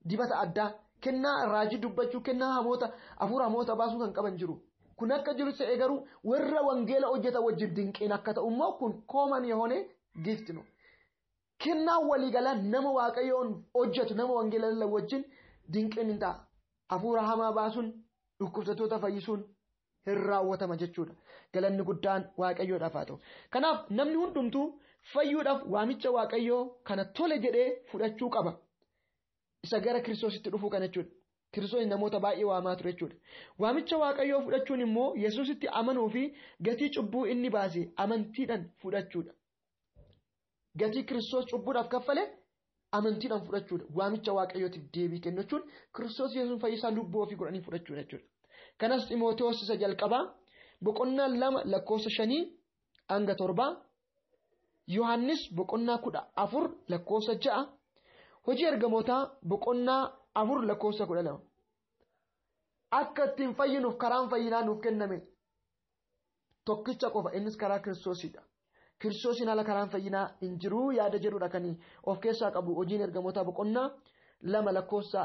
Dibata addaa, kennaa raajii dubbachuu, kennaa hamoota, hafuura hamoota baasuu kan qaban jiru. Kun akka jiru ta'ee garuu warra wangeela hojjetan wajjin dinqiin akka ta'u immoo kun kooman የሆነ gift ነው. Kennaa waliigalaa nama Waaqayyoon hojjetu nama wangeela lallabu wajjin dinqiin hin ta'a. Hafuura hamaa baasuun dhukkubsattoota fayyisuun hin raawwatama jechuudha. Galanni guddaan Waaqayyoodhaaf haa ta'u. Kanaaf namni hundumtuu fayyuudhaaf waamicha Waaqayyoo kana tole jedhee fudhachuu qaba. Isa gara Kiristoositti dhufuu kana jechuudha. Kiristoos namoota baay'ee waamaa ture jechuudha. Waamicha Waaqayyoo fudhachuun immoo Yesuusitti amanuu fi gatii cubbuu inni baase amantiidhaan fudhachuudha. Gatii Kiristoos cubbuudhaaf kaffale amantiidhaan fudhachuudha. Waamicha Waaqayyootiif deebii kennu jechuun Kiristoos Yesuus fayyisaa lubbuu ofii godhanii fudhachuudha jechuudha. Kanas Ximootewoos isa jalqabaa boqonnaa 2 lakkoofsa 5 hanga 7, Yohaannis boqonnaa 14 lakkoofsa 6, Hojii Ergamootaa boqonnaa 4 lakkoofsa 12. Akka ittiin fayyinuuf karaan fayyinaa nuuf kenname tokkicha qofa, innis karaa Kiristoosidha. Kiristoosiin ala karaan fayyinaa hin jiru yaada jedhudha kan of keessaa qabu hojiin Ergamootaa boqonnaa 2 lakkoofsa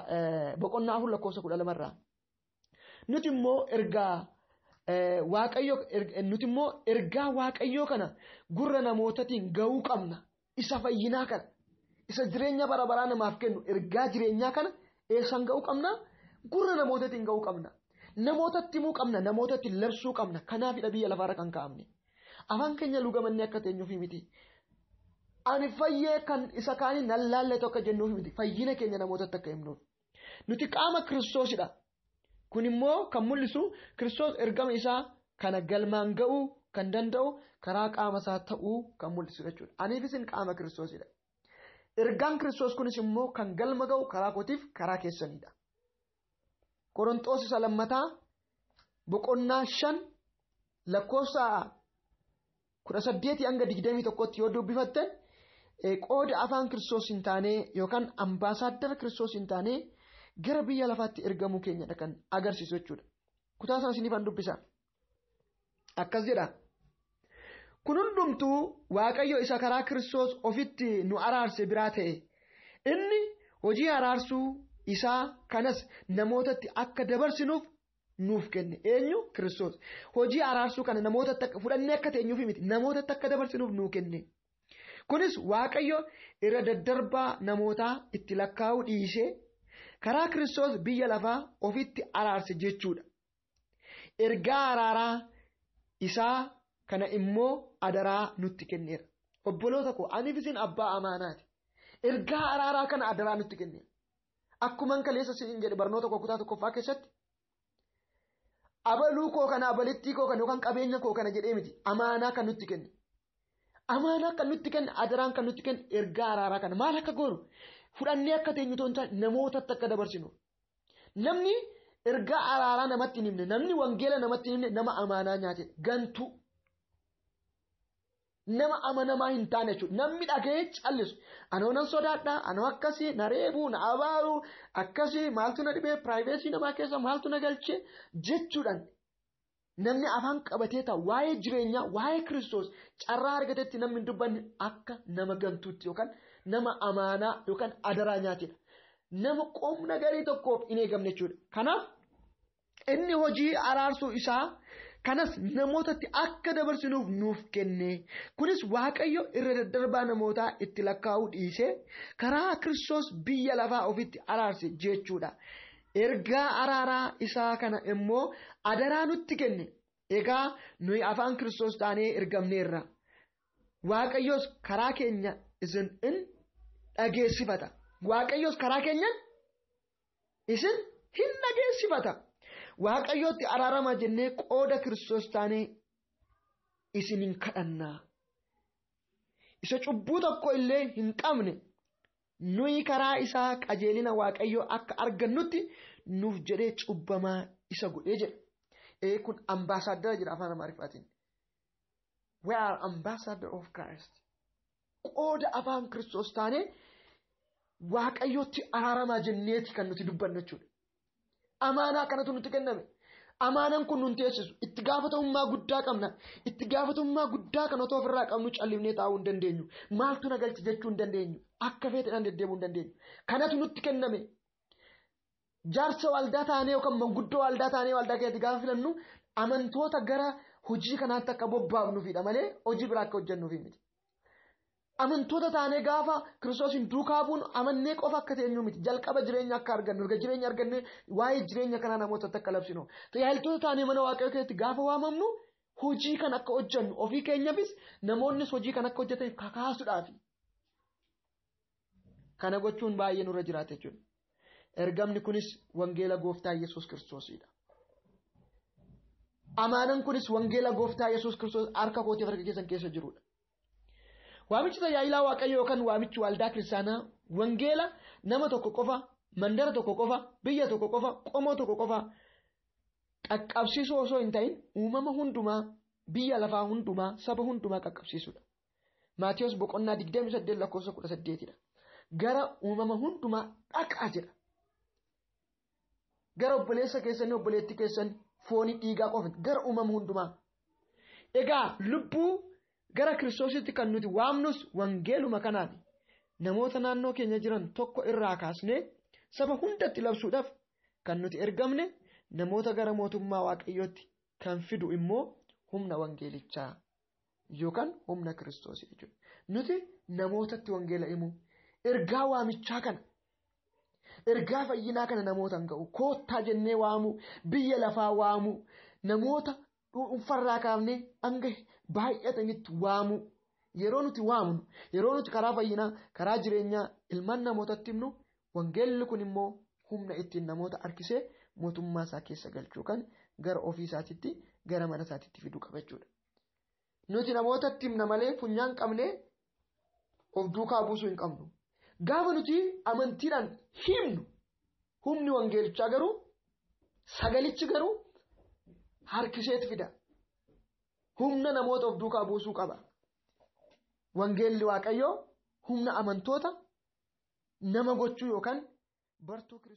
boqonnaa 4 lakkoofsa 12 irraa. Nuti immoo ergaa Waaqayyoo nuti immoo ergaa Waaqayyoo kana gurra namootatiin ga'uu qabna. Isa fayyinaa kana, isa jireenya bara baraa namaaf kennu ergaa jireenyaa kana eessaan ga'uu qabna? Gurra namootatiin ga'uu qabna. Namootatti himuu qabna, namootatti labsuu qabna. Kanaafidha biyya lafaarra kan kaa'amne. Afaan keenya lugamannee akka teenyuuf miti. Ani fayyee kan isa kaanii nan laalletu akka jennuuf miti. Fayyina keenya namootatti akka himnuuf. Nuti qaama Kiristoosidha. Kun immoo kan mul'isu Kiristoos ergama isaa kana galmaan ga'uu kan danda'u karaa qaama isaa ta'uu kan mul'isu jechuudha. Aniif isin qaama Kiristoosidha. Ergaan Kiristoos kunis immoo kan galma ga'u karaa kootiif karaa keessanidha. Qorontoos isa lammataa boqonnaa 5 lakkoofsa 18 hanga 21 yoo dubbifattan qooda afaan Kiristoos hin taane yookaan ambaasaaddara Kiristoos hin taane gara biyya lafaatti ergamuu keenyadha kan agarsiisu jechuudha. Kutaa sana isiniifan dubbisa. Akkas jedha. Kun hundumtuu Waaqayyo isa karaa Kiristoos ofitti nu araarse biraa ta'e. Inni hojii araarsuu isaa kanas namootatti akka dabarsinuuf nuuf kenne. Eenyu? Kiristoos. Hojii araarsuu kana namootatti akka fudhannee akka teenyuuf miti. Namootatti akka dabarsinuuf nuu kenne. Kunis Waaqayyo irra daddarbaa namootaa itti lakkaa'uu dhiisee karaa Kiristoos biyya lafaa ofitti araarse jechuudha. Ergaa araaraa isaa kana immoo adaraa nutti kenneera. Obboloota koo, aniif isin abbaa amaanaati. Ergaa araaraa kana adaraa nutti kenneera. Akkuman kaleessa isin jedhe barnoota koo kutaa tokkoffaa keessatti abaluu koo kana, abalittii koo kana yookaan qabeenya koo kana jedhee miti. Amaanaa kan nutti kenne. Amaanaa kan nutti kenne, adaraan kan nutti kenne ergaa araaraa kana maal akka goonu fudhannee akka teenyu otoo hin taane namootatti akka dabarsinu. Namni ergaa araaraa namatti hin himne, namni wangeela namatti hin himne nama amaanaa nyaate gantuu. Nama amanamaa hin taane jechuudha. Namni dhaga'ee callisu. Anoo nan sodaadha, anoo akkasii, na reebuu, na abaaru, akkasii, maaltu na dhibee, piraayivesii namaa keessa maaltu na galchee jechuudhaan namni afaan qabatee taa'u waa'ee jireenyaa, waa'ee Kiristoos carraa argatetti namni hin dubbanne akka nama gantuutti yookaan nama amaanaa yookaan adaraa nyaatedha. Nama qomna garii tokkoof hin eegamne jechuudha. Kanaaf inni hojii araarsuu isaa Kanas namootatti akka dabarsinuuf nuuf kenne. Kunis Waaqayyo irra daddarbaa namootaa itti lakkaa'uu dhiisee karaa Kiristoos biyya lafaa ofitti araarse jechuudha. Ergaa araaraa isaa kana immoo adaraa nutti kenne. Egaa nuyi afaan Kiristoos taanee ergamneerra. Waaqayyos karaa keenya isin in dhageessifata. Waaqayyos karaa keenyan isin hin dhageessifata. Waaqayyootti araarama jennee qooda Kiristoos taanee isin hin kadhannaa. Isa cubbuu tokko illee hin qabne nuyi karaa isaa qajeelina Waaqayyoo akka argannutti nuuf jedhee cubbamaa isa godhee jedha. Kun ambaasaaddara jedha afaan Amaariffaatiin. We are ambassador of Christ. Qooda afaan Kiristoos taanee Waaqayyootti araaramaa jenneeti kan nuti dubbannu jechuudha. Amaanaa kanatu nutti kenname. Amaanaan kun nun teessisu. Itti gaafatamummaa guddaa qabna. Itti gaafatamummaa guddaa kan otoo ofirraa qabnu callifnee taa'uu hin dandeenyu. Maaltu na galche jechuu hin dandeenyu. Akka feetedhaan deddeebi'uu hin dandeenyu. Kanatu nutti kenname. Jaarsa waldaa taanee yookaan manguddoo waldaa taanee waldaa keessatti gaafa filannu amantoota gara hojii kanaatti akka bobbaafnuufidha malee hojii biraa akka hojjennuufi miti. Amantoota taanee gaafa Kiristoosiin duukaa buunu amannee qofa akka teenyu miti. Jalqaba jireenya akka argannu, erga jireenya argannee waa'ee jireenya kanaa namootatti akka labsinu. Tajaajiltoota taanee mana Waaqayyoo keessatti gaafa waamamnu hojii kan akka hojjennu ofii keenyaafis namoonnis hojii kan akka hojjetaniif kakaasuudhaafi. Kana gochuun baay'ee nurra jiraata jechuudha. Ergamni kunis wangeela gooftaa Yesuus Kiristoosidha. Amaanan kunis wangeela gooftaa Yesuus Kiristoos harka kootiif harka keessan keessa jirudha. Waamichi tajaajilaa Waaqayyoo yookaan waamichi waldaa kiristaanaa wangeela nama tokko qofa, mandara tokko qofa, biyya tokko qofa, qomoo tokko qofa qaqqabsiisuu osoo hin ta'in uumama hundumaa, biyya lafaa hundumaa, saba hundumaa qaqqabsiisudha. Maatiyos boqonnaa 28 lakkoofsa 18dha. Gara uumama hundumaa dhaqaa jedha. Gara obboleessa keessanii obboleettii keessan foonii dhiigaa qofa gara uumama hundumaa. Egaa lubbuu gara Kiristoositti kan nuti waamnus wangeeluma kanaan namoota naannoo keenya jiran tokko irraa kaasnee saba hundatti labsuudhaaf kan nuti ergamne namoota gara mootummaa Waaqayyootti kan fidu immoo humna wangeelichaa yookaan humna Kiristoos jechuudha. Nuti namootatti wangeela himu ergaa waamichaa kana ergaa fayyinaa kana namootaan ga'u koottaa jennee waamu biyya lafaa waamu namoota dhuunfarraa kaafnee hanga baay'atanitti waamu. Yeroo nuti waamnu, yeroo nuti karaa fayyinaa, karaa jireenyaa ilmaan namootatti himnu, wangeelli kun immoo humna ittiin namoota harkisee mootummaa isaa keessa galchuu kan gara ofii isaatitti, gara mana isaatitti fiduu qaba jechuudha. Nuti namootatti himna malee funyaan qabnee of duukaa buusuu hin qabnu. Gaafa nuti amantiidhaan himnu humni wangeelichaa garuu sagalichi garuu harkiseet fida. Humna namoota of duukaa buusuu qaba. Wangeelli Waaqayyoo humna amantoota nama gochuu yookaan bartuu Kiristoos.